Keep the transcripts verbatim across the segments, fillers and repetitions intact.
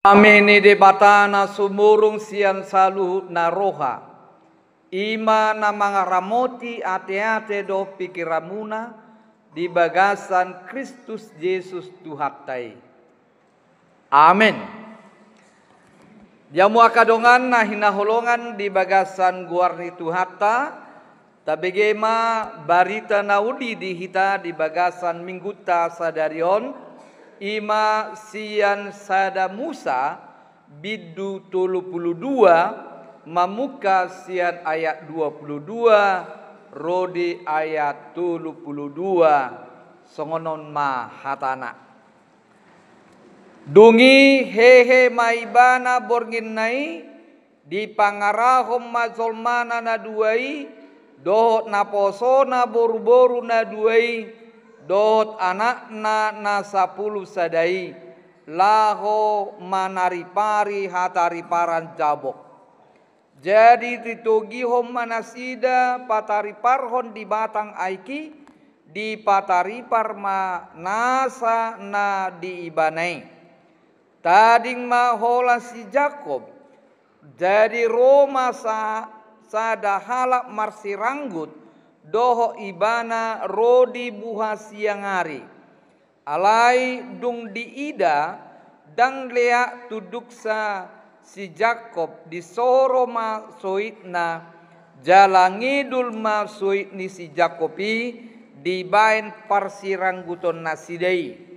Dame ni Debata na sumurung sian saluhut na roha, i ma na mangaramoti ateate dohot pingkiranmuna di bagasan Kristus Jesus Tuhanta i. Amen. Di hamu angka dongan na hinaholongan di bagasan goar ni Tuhanta, tabege ma barita na uli di hita di bagasan minggunta sadari on, i ma sian sada Musa, bindu tolu pulu dua, mamungka sian ayat dua pulu dua ro di ayat tolu pulu dua, songon on ma hatana. Dung i hehe ma ibana bornginna i, dipangarahon ma jolmana na dua i, dohot naposona boruboru na dua i, dohot anakna na sapulu sada i, laho manaripari hatariparan Jabok. Jadi ditogihon ma nasida patariparhon di batang aek i, dipataripar ma nasa na di ibana i. Tading ma holan si Jakkob. Jadi ro ma sa-, sada halak marsiranggut dohot ibana ro di buha siang ari. Alai dung diida, ndang leak tunduksa si Jakkob, disoro ma soitna, jala ngidul ma soit ni si Jakkob i dibaen parsiranggutonnasida i.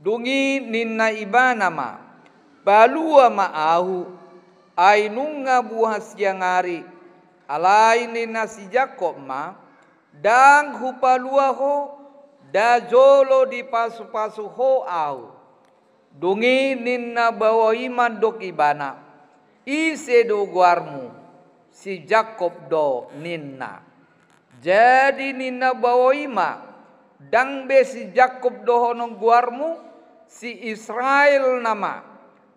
Dung i ninna ibana ma, "Palua ma ahu, ai nunga buha siang ari." Alai ninna si Jakkob ma, "Ndang hupalua ho, nda jolo dipasupasu ho ahu." Dung i ninna baoa i mandok ibana, "Ise do goarmu?" "Si Jakkob do," ninna. Jadi ninna baoa i ma, "Ndang be si Jakkob dohonon goarmu, si Israel nama.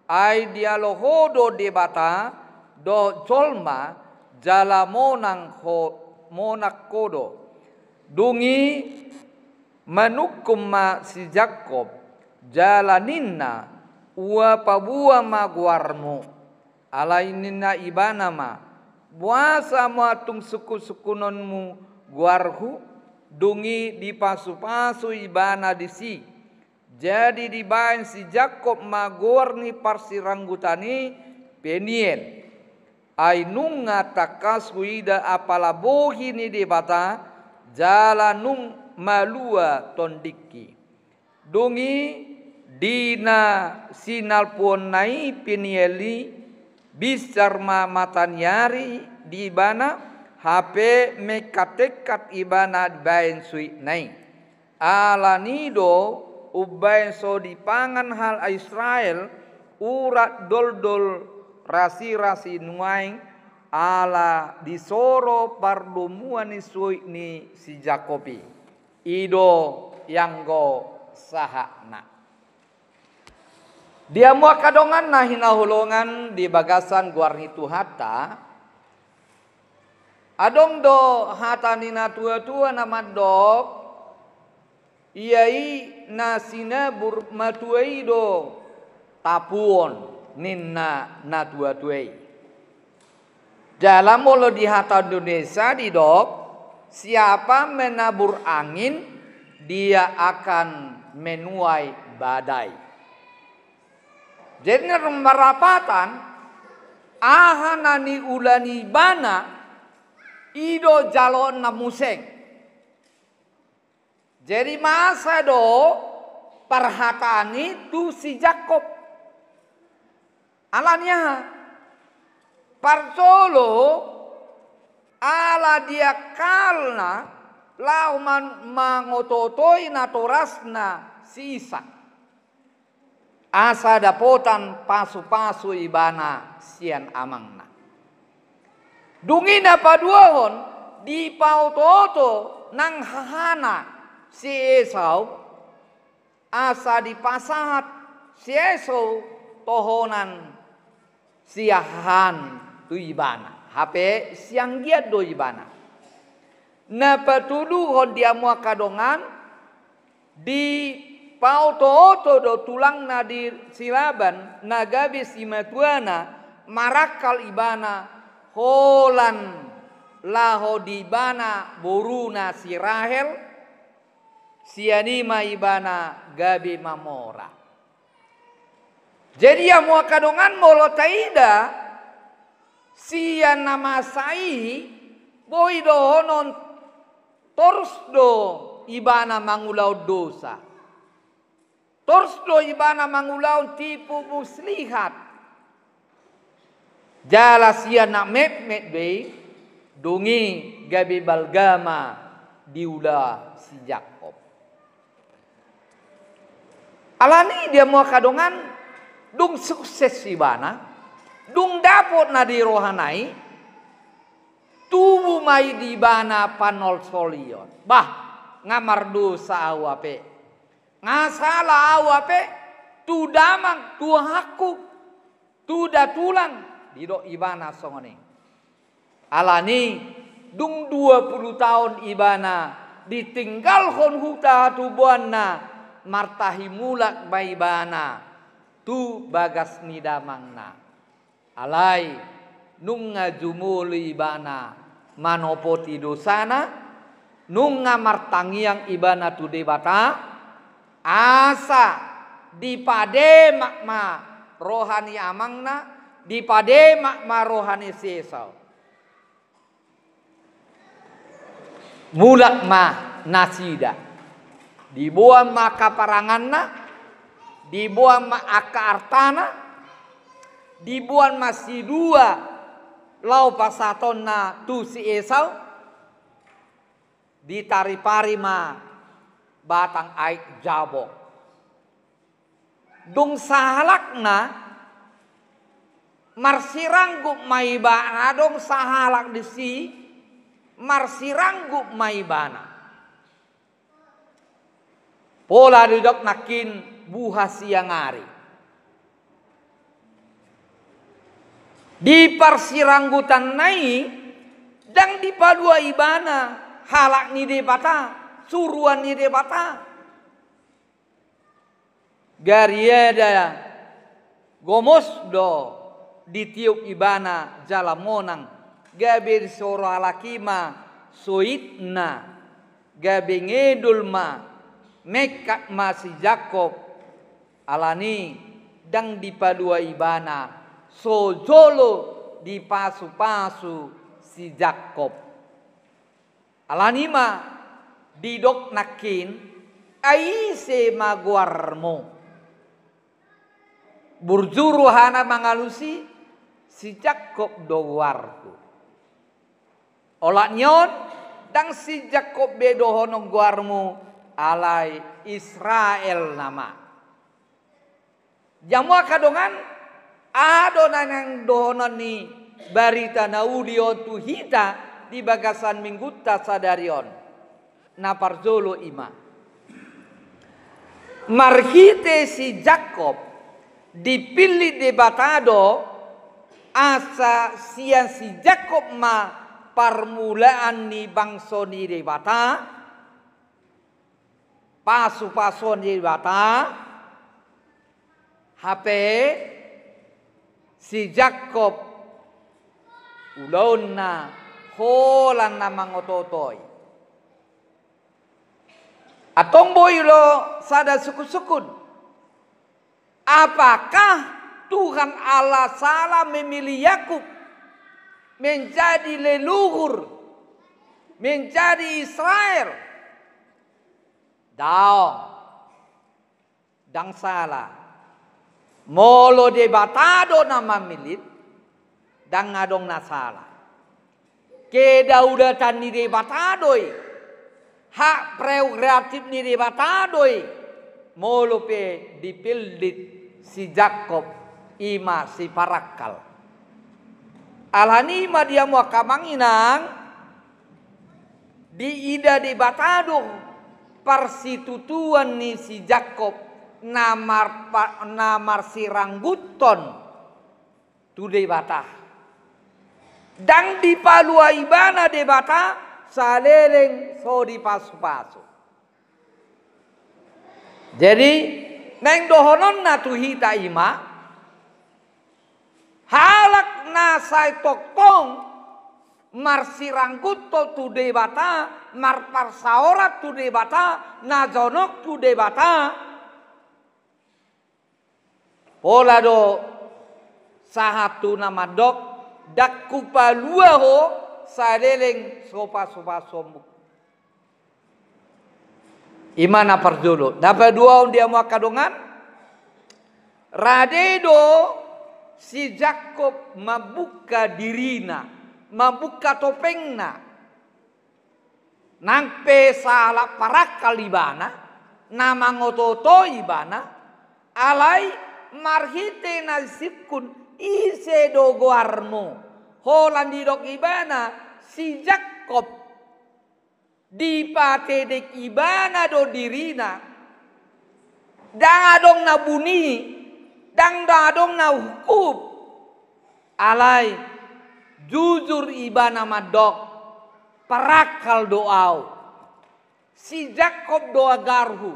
Ai dialo ho do Debata dohot jolma, jala monang ho, monang ho do." Dung i manungkun ma si Jakkob, jala ninna, "Ua paboa ma goarmu." Alai ninna ibana ma, "Boasa ma tung sungkunsungkunonmu goarhu?" Dung i dipasupasu ibana disi. Jadi dibaen si Jakkob ma goar ni parsiranggutan i Peniel. Ai nunga tangkas huida apala bohi ni Debata, jala nunga malua tondingki. Dung i di na sinalpuonna i Peniel i, binsar ma mata ni ari di ibana, hape mengkatengkat ibana dibaen suitna i. Ala ni do umbaen so dipangan halak Israel urat doldol rasirasi nuaeng, ala disoro pardomuan ni soit ni si Jakkob i. I do ianggo sahatna. Di hamu angka dongan na hinaholongan di bagasan goar ni Tuhanta, adong do hata ni natuatua na mandok, "Ia i na sinabur matua i do tapuon," ninna natuatua i. Jala molo di hata Indonesia didok, "Siapa menabur angin, dia akan menuai badai." Jadi na marlapatan, aha na niula ni ibana, i do jaloonna muse. Jadi masa do parhataan i tu si Jakkob. Ala ni aha? Parjolo, ala diangkalna laho man-, mangototoi natorasna si Isak, asa dapotan pasupasu ibana sian amangna. Dung i na paduahon, dipaotooto nang hahana si Esau, asa dipasahat si Esau tohonan siahaan tu ibana, hape sianggian do ibana. Na patoluhon di hamu angka dongan, di Paoto-oto do tulangna di si Laban na gabe simatuana, marangkal ibana holan laho di ibana boruna si Rahel, sian i ma ibana gabe mamora. Jadi, hamu angka dongan, molo taida sian na masa i, boi dohonon torus do ibana mangulahon dosa. Torus do ibana mangulahon tipu muslihat. Jala sian na metmet be i, dung i gabe balga ma diula si Jakkob. Alani i, di hamu angka dongan, dung sukses ibana, dung dapot na di rohana i, tubu ma i di ibana panolsolion. Bah, nga mardosa ahu hape. Nga sala ahu hape, tu damang, tu hahangku, tu datulang, didok ibana songon i. Alani i, dung dua pulu taon ibana ditinggalhon huta hatubuanna, martahi mulak ma ibana tu bagas ni damangna. Alai nunga jumolo ibana manopoti dosana, nunga martangiang ibana tu Debata, asa dipademak ma roha ni amangna, dipademak ma roha ni si Esau. Mulak ma nasida. Diboan ma angka paranganna, diboan ma angka artana, diboan ma sidua laho pasahatonna tu si Esau, ditaripari ma batang aek Jabok. Dung sahalakna, marsiranggup ma ibana, adong sahalak disi, marsiranggup ma ibana. Pola didok nangkin buha siang ari. Di parsiranggutanna i, ndang dipalua ibana halak ni Debata, suruan ni Debata. Gariada gomos do ditiop ibana jala monang, gabe disoro halak i ma soitna, gabe ngedol ma, mengkat ma si Jakkob, alani ndang dipalua ibana so jolo dipasupasu si Jakkob. Alani i ma didok nangkin, ai ise ma goarmu? Burju rohana mangalusi, si Jakkob do goarhu. Olat ni on, ndang si Jakkob be dohonon goarmu, alai Israel nama. Di hamu angka dongan, aha do na naeng dohonon ni barita na uli on tu hita di bagasan minggunta sadari on? Na parjolo i ma, marhite si Jakkob dipillit Debata do, asa sian si Jakkob ma parmulaan ni bangso ni Debata, pasupasuon ni Debata, hape si Jakkob ulaonna holan na mangotootoi. Antong boi do sada sungkunsungkun. Apakah Tuhan Allah salah memilih Yakub menjadi leluhur, menjadi Israel? Daong, ndang sala. Molo Debata do na mamillit, ndang adong na sala. Kedaulatan ni Debata do i, hak prerogatif ni Debata do i, molo pe dipillit si Jakkob, i ma si parangkal. Alani i ma di hamu angka amang inang, diida Debata do parsitutuan ni si Jakkob na marpa-, na marsirangguthon tu Debata. Ndang dipalua ibana Debata saleleng so dipasupasu. Jadi, naeng dohononna tu hita i ma, halak na sai tongtong marsirangguthon tu Debata, marparsaoran tu Debata, na jonok tu Debata, pola do sahat tu na mandok, ndang hupalua ho saleleng so pasu-pasuonmu. I ma na parjolo. Na paduahon di hamu angka dongan, rade do si Jakkob mambuka dirina, mambuka topengna. Nang pe sahalak parangkal ibana, na mangoto-oto ibana, alai marhite na disungkun, ise do goarmu? Holan didok ibana si Jakkob, dipatedek ibana do dirina. Ndang adong na buni, ndang, ndang adong na hukup. Alai jujur ibana mandok, parangkal do au. Si Jakkob do agarhu.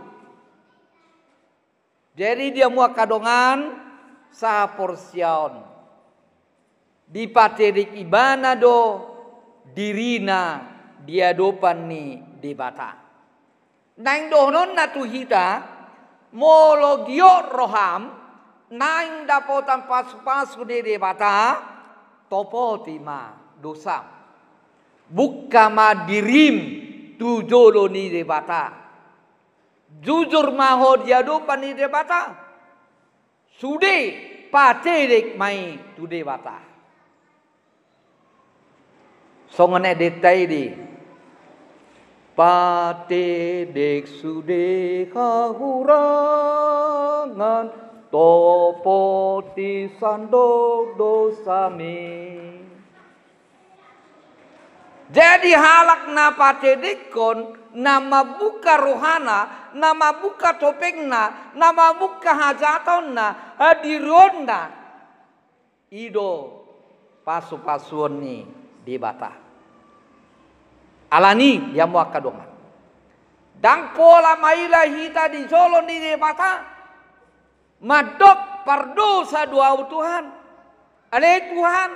Jadi di hamu angka dongan sahaporseaon, dipatedek ibana do dirina di adopan ni Debata. Naeng dohononna tu hita, molo giot roham naeng dapotan pasu-pasu ni Debata, topoti ma dosam. Buka ma dirim tu jolo ni Debata. Jujur ma ho di adopan ni Debata. Sude patedek ma i tu Debata. Songon endenta i di, patedek sude hahurangan, topoti sandok dosami. Jadi halak na patedekhon, na mambuka rohana, na mambuka topengna, na mambuka hajahatonna, hadirionna, i do pasu-pasuon ni Debata. Alani i di hamu angka dongan, ndang pola maila hita di jolo ni Debata, mandok pardosa do au Tuhan. Ale Tuhan,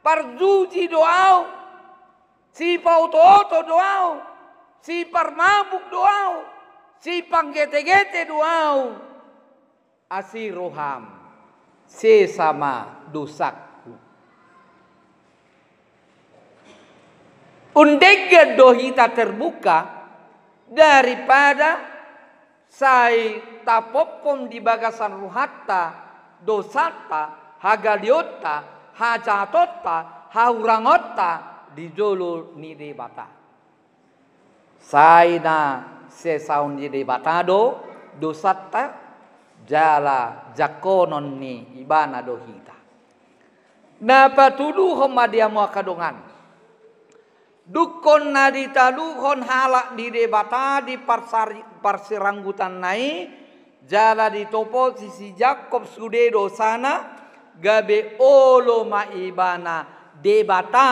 parjuji do au, sipaoto-oto do au, siparmabuk do au, sipanggetegete do au. Asi roham, sesa ma dosangku. Undenggan do hita terbuka daripada sai tapophom di bagasan rohanta dosanta, hagaleonta, hajahatonta, hahurangonta di jolo ni Debata. Sai na sesaon ni Debata do dosanta, jala jangkonon ni Ibana do hita. Na patoluhon ma di hamu angka dongan. Dungkon na ditaluhon halak ni Debata di parsari-, parsiranggutanna i, jala ditopoti si Jakkob sude dosana, gabe olo ma ibana Debata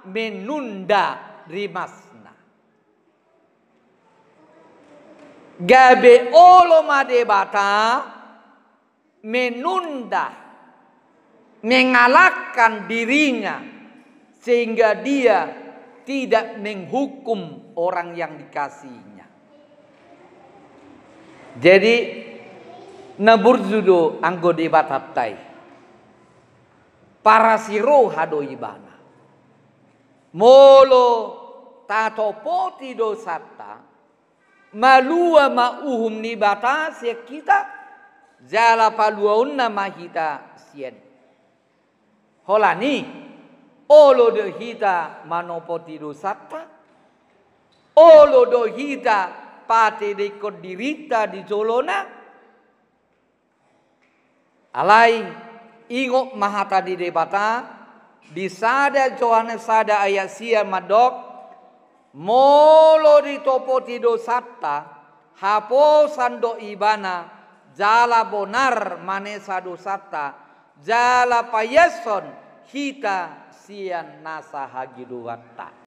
menunda rimasna. Gabe olo ma Debata menunda, mengalahkan dirinya, sehingga Dia tidak menghukum orang yang dikasihinya. Jadi, na burju do anggo Debatanta i. Parasi roha do Ibana. Molo tatopoti dosanta, malua ma uhum ni Debata sian hita, jala paluaonna ma hita sian i. Holan i, olo do hita manopoti dosanta, olo do hita patedekhon dirinta di jolona. Alai, ingot ma hata ni Debata, di sada Johannes sada ayat sia mandok, molo ditopoti dosanta, haposan do Ibana, jala bonar manesa dosanta, jala paiashon hita sian nasa hagidoanta.